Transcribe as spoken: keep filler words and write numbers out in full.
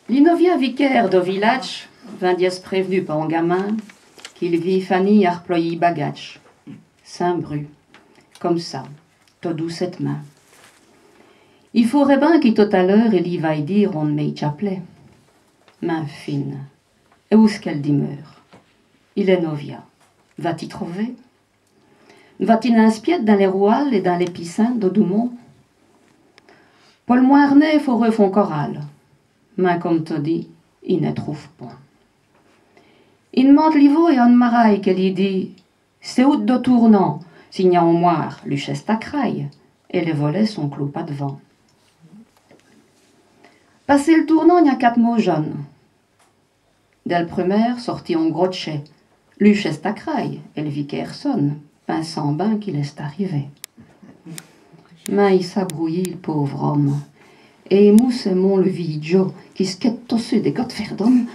Li novia vikêre do viladje vint d'ièsse prév'nu pa on gamin qui l' vîye Fanî a r'ployî bagadje, sins brût, come ça, tot doûcètemint. I faureut bin qui tot-à l'eûre i lî våye dîre on mèy tchaplèt. Mins enfin, èt ousse qu'èle dimeure ? Il èst novia. Va-t-i trover ? Va-t-i nin spiède dins lès rouwales èt dins lès pîsins do Doumont ? Po l' mwin.ner, faureut fé on corâl. Mins come todi, i n'è troûve pont. I d'mande li vôye a one maraye qu'èle li dit : « C'èst oute do toûrnant, s'i gn-a on mwârt, l'uch èst a craye, èt lès volèts sont clôs pa-d'vant. » Passé l' toûrnant, gn-a quate maujons.nes. Dèl prumêre sôrt on gros tchèt. L'uch èst a craye, èt l' vikêre sone, pinsant bin qu'il èst arivé. Mins i s'a brouyî, l' pôve ome, èt i mousse mont l' vî djo qui skète tot seû dès gotes fêrdon.nes